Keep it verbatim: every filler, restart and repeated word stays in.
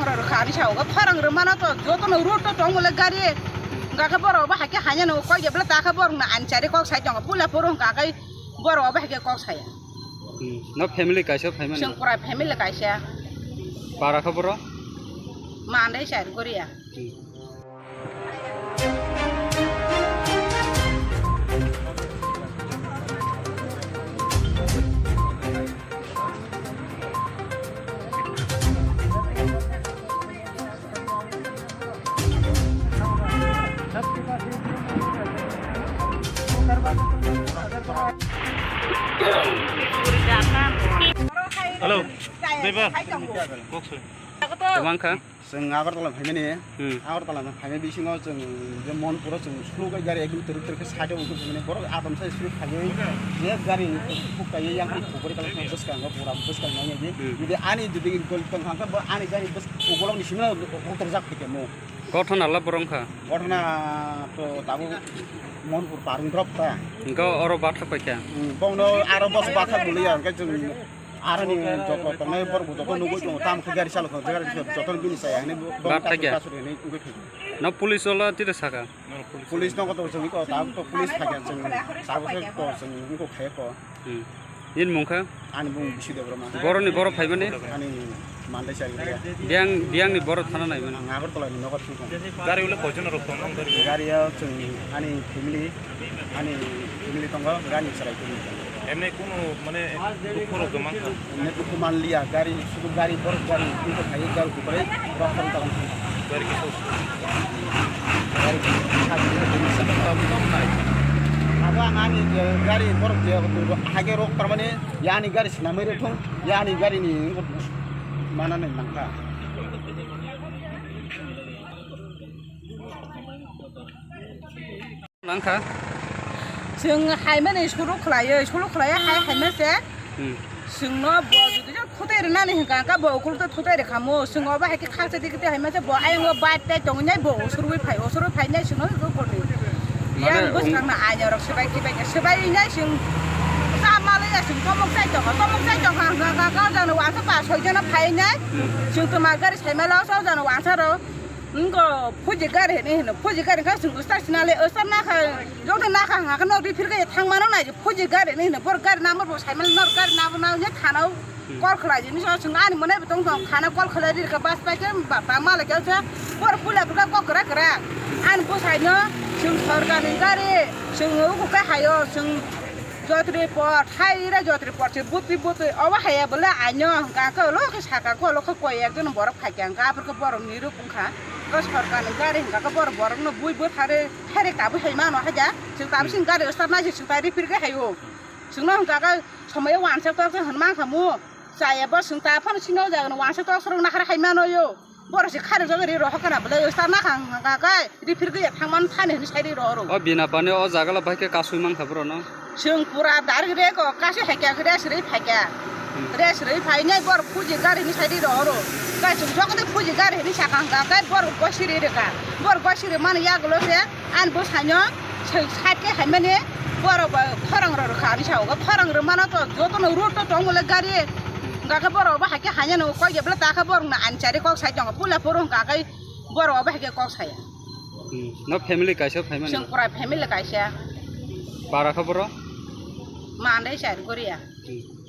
Rwkha ani sao, khorang rwmano to jotono road to tongmole gari. Hwnkha khe borok bo hai khe haino kok ya bwle ta khe borokno ani chari kok sai tongo. Puila phuru hwnkha khe borok bo hai khe kok saya. Hmm. No family kaisa phaimani? Chwng pura family kaisa. Para khe boro? Mandai side Goria. Hmm. Hello, driver. Kok soi. Tabang kha? Chwng Agartala phaimani, hmm. Agartala phaimani bisingo chwng je Monpuro chwng slow gai gari ekdom twrwk twrwk khe side o wngkhe phaimani, borok atomsa speed phaiwi je gari huk kaiwi yang huk kukuri kala bwskango pura bwskang nai nai di. Hmm. Jodi ani jodi gol tong kha khe bo ani gari bwsk-, ubolokni simi no huktorjak phaikha mo. Gothona la borok wngkha? Gothona to tabuk Monpur par wng drop ta. Hwnkhe oro bathak paikha? Hmm, bongno aro bos bathak buliya, hwnkhe chwng Aroni joto tongnai borok bo joto nugwi tongo, tamo khe gari chalok tongo, gari joto bini chaya hinwi bo, bo Bat thakya. Kasuri hinwi wngwi thangkha. No police wala tira saka? Police no koto chwng ko ta ko police thakya chwng sabo khe ko chwng ko khaye ko. Hmm. Nini mung kha? Ani mung Bisu Debbarma. Boroni borok phaimani? Ani mandai chari ya. Biyang, biyangni borok thana naimani? Ang Agartala ni nogo thung thung. Gari ulo koijon rok tongo? Gari o chwng ani family, ani family tongo, gari chwrai tongwi tongo. Emni kunu mane dukhu rok mankha? Emni dukhu manliya, gari, sudu gari, borok gari, twi kok hai, gari kukwrwi, rok tong tong. Gari kisa? Gari kisa. Abo ang ani je gari borok je hai khe rok, tar mane yani gari sinamwi rw thung, yani gari ni manani nangkha. Nangkha. Chwng haimani suru khlaiwi, suru khlaiwi hai haima se. Hmm. Chwngno bo jodi jang thutai rwnani hwnkha, hwnkha bo ukultwi thutai rwkha mo. Chwng obo hai khe khaksa dikhe tei haima se bo ayang o bike tai tongwi nai bo usurwi phai, usurwi phai nai chwngno ukultwi. Mane yang bwskangno aina rok swbai kibai khe swbai nai chwng. Chama le ya chwng tomok chai tongkha, tomok chai tongkha hwnkha, hwnkha, hwnkha jang no uansa pa soi jona phai nai. Hmm. Chwng twma gari saima lo, o jang no uansa rok. Wngkha, Fuji gari hinwi hino, Fuji gari kha chwng start sinale, start nakha, jokhe nakha hwnkha khe nok repair khe thangmano nai, Fuji gari hinwi hino, borok gari number bo saimano, norok gari nabo nabo thana call khlai di, hinwi chwng ani mwnai bo tong tong, thana call khlai di, bus pai khe ba, ba mala khe se, borok puila bwkha kok kwrak kwrak, ani bwsaino chwng sorkarni gari, chwng uku khe hayo, chwng Jotri por, thaira jotri por se butwi butwi, obo haya bole aino, hwnkha khe ulo khe saka khe ulo khe koi ekjon borok phaikha, hwnkha aphuru khe borok niruk wngkha, khe sorkarni gari hwnkha khe borok borokno bui bwthari thairek tabwi hai mano haja, chwng tabwi chwng gari start nai se chwng tai repair khe haio, chwngno hwnkha khe somoyo uansa tok se hwn mankha mu, chaya bo chwng ta phano sino jagano uansa tok se rok nahar hai mano yo. Borok se kharok jagwi ri rohor kana bwlai, o sana kha hwnkha khe repair gwi ya thangmani thani hwnwi sai ri rohoro. O bina pani o jaga le bahai khe kasui mankha borok no. Chwng pura direct rek o kasui hai khe rest rwi phai kha. Hmm. Rest rwi phai nai borok Fuji gari hwnwi sai ri rohoro. Kai chwng jokhe Fuji gari hwnwi sakha hwnkha khe borok gosi ri rwkha. Borok gosi rwmani yagulo se Ani bwsaino side khe haimani borok bai khorang rw rwkha ani sao, khorang rwmano to jotono road to tongmole gari, hwnkha khe borok bo hai khe hainani kok ya bwle ta khe borokno ani chari kok sai tongo, puila phuru hwnkha khe borok bo hai khe kok saya. Hmm. No family kaisa phaimani? Chwng pura family kaisa. Para khe boro? Mandai side Goria. Hmm.